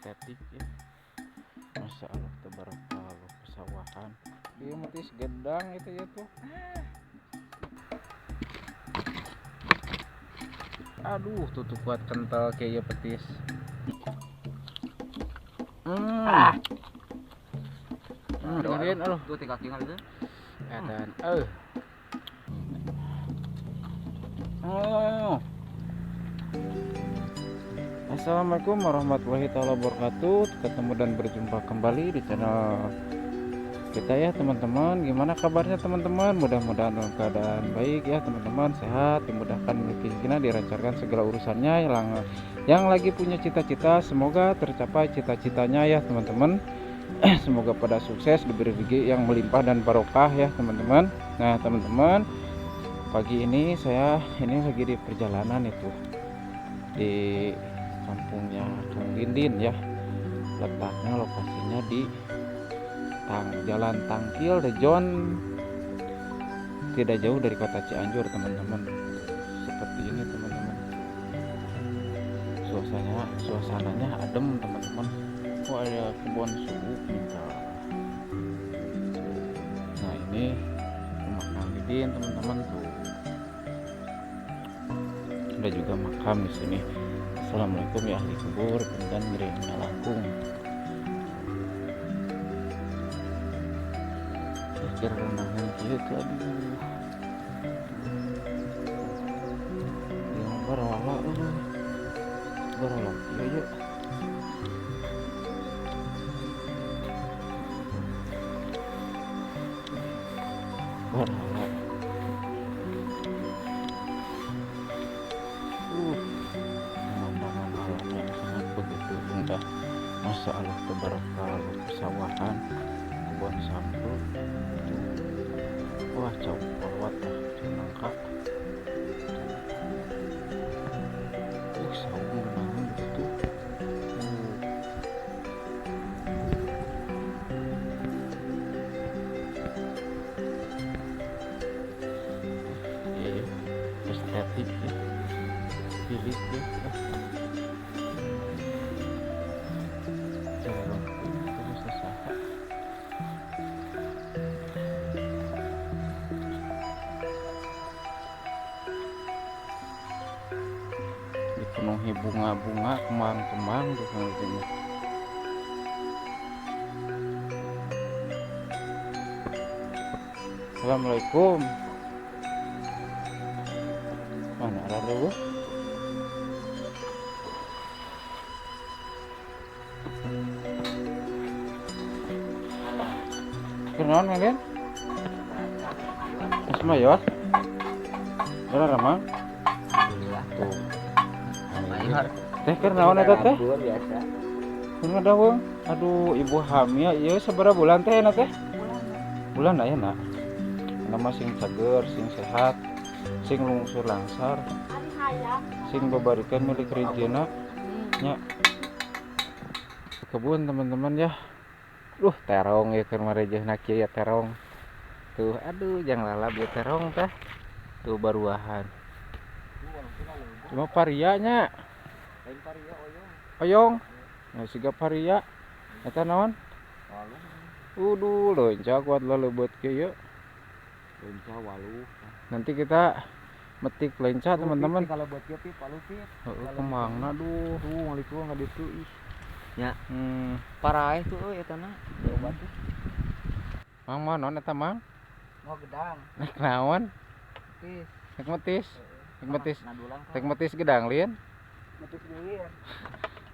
Estetik ya. Masya Allah, tabarakallah, pesawahan. Iya metis gedang itu ya tuh. Aduh, tuh kuat kental kayak petis. Dengerin aduh. Tuh tiga kaki itu. Edan. Oh. Assalamualaikum warahmatullahi taala wabarakatuh. Ketemu dan berjumpa kembali di channel kita ya teman-teman. Gimana kabarnya teman-teman? Mudah-mudahan dalam keadaan baik ya teman-teman, sehat, dimudahkan rezekinya, dilancarkan segala urusannya. Yang lagi punya cita-cita semoga tercapai cita-citanya ya teman-teman. Semoga pada sukses, diberi rezeki yang melimpah dan barokah ya teman-teman. Nah teman-teman, pagi ini saya ini lagi di perjalanan itu di kampungnya Kang Dindin ya. Letaknya lokasinya di Jalan Tangkil Dejon, tidak jauh dari kota Cianjur teman-teman. Seperti ini teman-teman, suasananya adem teman-teman. Oh, ada kebun suuk minta. Nah ini rumah Kang Didin teman-teman tuh. Ada juga makam di sini. Assalamualaikum ya ahli kubur, punten ngiring langkung. Kira renangan gitu, aduh. Yang barala, barala kieu ya. Barala. Pemandangan alamnya sangat begitu indah. Masya Allah, tabarakallah, pesawahan, kebun sampul. Wah, jauh banget lah, nangka. Saung banget gitu. Iya, estetik ya, pilih ya. Dipenuhi bunga-bunga, kembang-kembang tuh sini. Assalamualaikum. Mana ada dulu? Kenalan kalian? Mas Mayor? Berapa Mang? Tuh. Teh keur naon eta teh? Biasa. Keur ngadaweung. Aduh, ibu hamil ieu sabaraha bulan teh eta teh? Bulan aya na. Nama sing cager, sing sehat, sing lungsur langsar. Sing babarikan milik rejena nya. Kebun teman-teman ya. Duh, terong ya keur marejehna kieu ya terong. Tuh, aduh jangan lalap ya terong teh. Tuh baruahan. Cuma parianya. Lain paria oyong. Oyong. Nah, siga paria. Eta naon? Waluh. Uduh, lonca kuat leleubet kieu. Lenca waluh. Nanti kita metik lenca teman-teman. Kalau buat kieu pip waluh pip. Heeh, kembangna duh. Tuh ngalitu ngaditu ih. Nya. Paraeh tuh euy eta na. Obat tuh. Mang mah naon eta Mang? Mau gedang. Nek naon? Metis. Nek metis. Nek metis. Nek metis gedang lin. Metis bibir.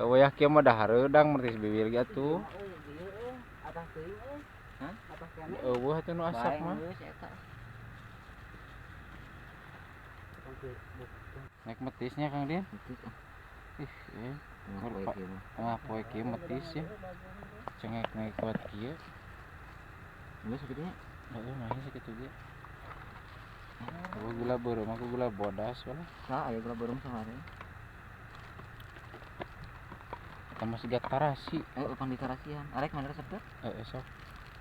Wayah kieu mah dah hareudang metis bibir ge atuh. Atah teuing euy. Hah? Atah keneh. Eueuh atuh nu asap mah. Nek metisnya Kang Din? Metis. Ih, tengah poe kieu metis ya. Cengek nek kuat kieu. Geus sakitu nya. Heeh, mah sakitu ge. Aku gula beureum, aku gula bodas walah. Nah, aya gula beureum sahari. Eta mah siga tarasi. Pan di tarasian. Arek mana resep teh? Heeh, sok.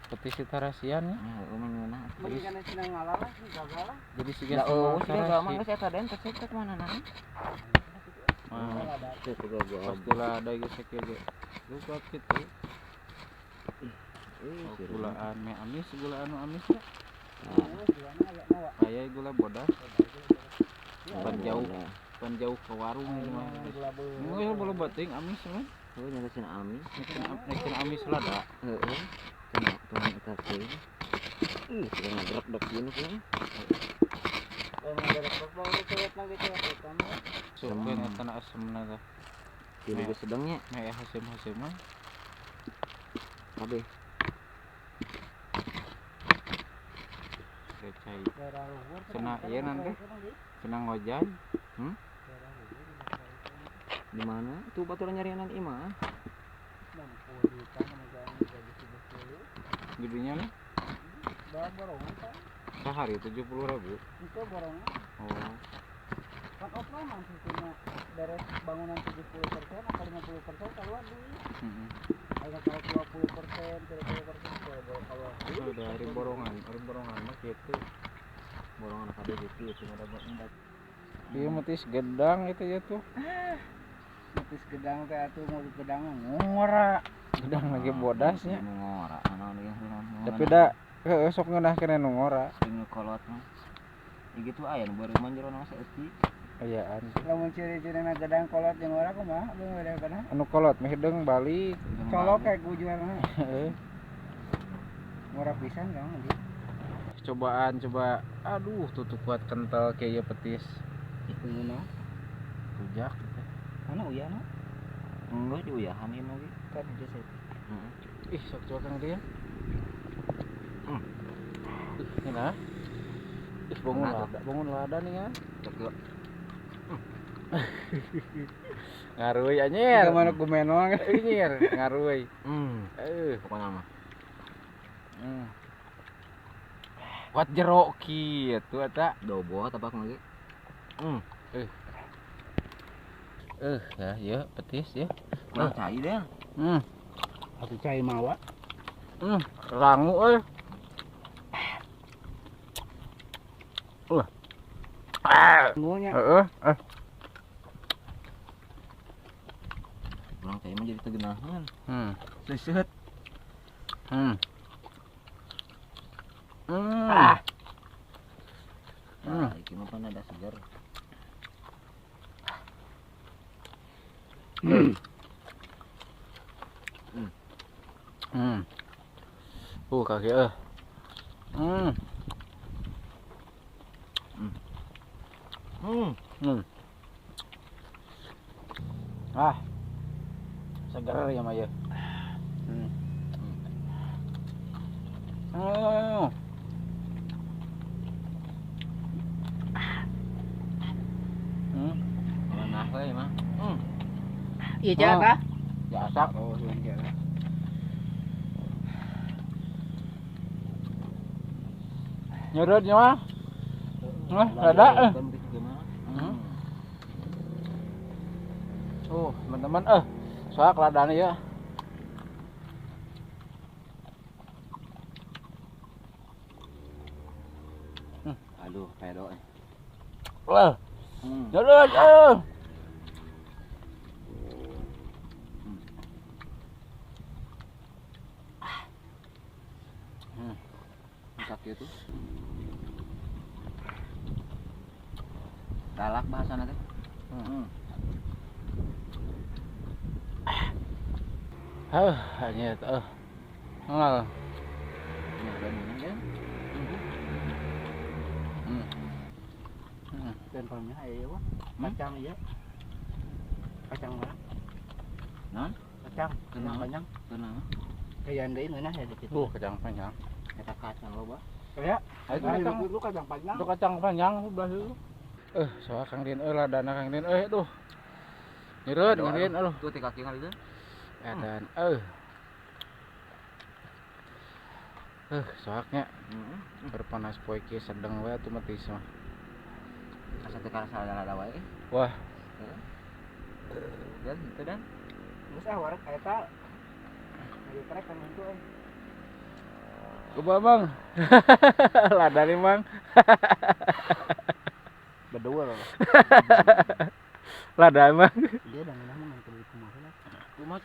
Petis di tarasian nya. Heeh, mah ngeunah. Jadi siga tarasi. Geus eta den resep teh mana na? Pastilah ada geus sakieu ge. Lu kuat gitu. Oh, gulaan meh amis, gulaan nu amis ya. Aya gula bodas. Pan jauh ke warung ini mah. Geus bola bating amis mah. Heuh nya cenah amis. Cenah amis lada. Heeh. Cenah tuang eta teh. Ih, cenah ngedrek-drek gini teh. Sok eta na asemna teh. Tilu geus sedengnya. Meh haseum-haseum mah. Kabeh. Cai. Cenah ieu nanti. Cenah ngojay. Di mana? Tuh baturan nyarianan imah. Gedenya nih? Sehari 70.000. Itu borongan. Oh. Kan oploman sistemnya beres bangunan 70% atau 50% keluar duit. Heeh. Ada kalau 20%, 30% boleh keluar. Oh, dari borongan mah kitu. Borongan kabeh gitu itu ada buat. Ieu mah tis gedang itu ya tuh. Tis gedang teh atuh mau gedang ngora. Gedang lagi bodasnya. Ngora, naon ieu Tapi da heueuh sok ngeunah keneh nu ngora. Jeung kolot mah. Ya gitu aya nu beureum jero na saeutik. Ayaan. Lamun ciri-cirina gedang kolot jeung ngora kumaha beung beda kana? Anu kolot mah hideung balik. Colok kayak gujuarna. Heeh. Ngora pisan kamu di. Cobaan coba. Aduh tutup kuat kental kayak petis. Kumaha? Rujak teh. Mana uyahna? Enggak diuyahan ieu mah ge. Kan hiji saeutik. Heeh. Ih sok coba Kang Rian. Ih, ngeunah. Ih, bangun lada nih kan. Sok. Ngaruy anjir. Kumaha gumenol. Anjir, ngaruy. Pokoknya mah. Kuat jero kitu eta. Dobo tapak lagi. Ya, ya petis ya. Kurang cai deh. Atuh cai mawa. Rangu euy. Ngunya. Heeh. Kurang cai mah jadi tegenahan. Seuseut. Nah, iki mah pan ada seger. Kaki Ah. Seger ya mah ya. Nah, we mah. Iya jaga. Jasak. Oh, iya. Nyerut nya mah. Nah, ada. Oh, teman-teman, soak ladana ya. Aduh, pedo. Wah. Nyerut. Masak itu. Galak bahasana teh. Heuh, anjir teh. Ngal. Tempelnya aya wah. Kacang ieu. Kacang mana? Naon? Kacang, kacang panjang. Kunaon? Kayak deui ngeunah ya dikit. Kacang panjang. Eta kacang loba. Kayak itu kacang panjang. Itu kacang panjang sebelah itu. Soal Kang Din ladana Kang Din aduh. Nyerut Kang Din aduh. Tuh ti kaki kali itu. Edan soaknya berpanas poe kieu sedeng we atuh mah tis mah. Asa teu karasa lada wae. Wah. Dan itu dan geus ah wareg eta. Ayo trek kan itu euy. Coba Bang. Lada nih Bang. Bedua loh. Lada emang. Dia udah ngeunah mah ngan kumaha lah. Kumaha.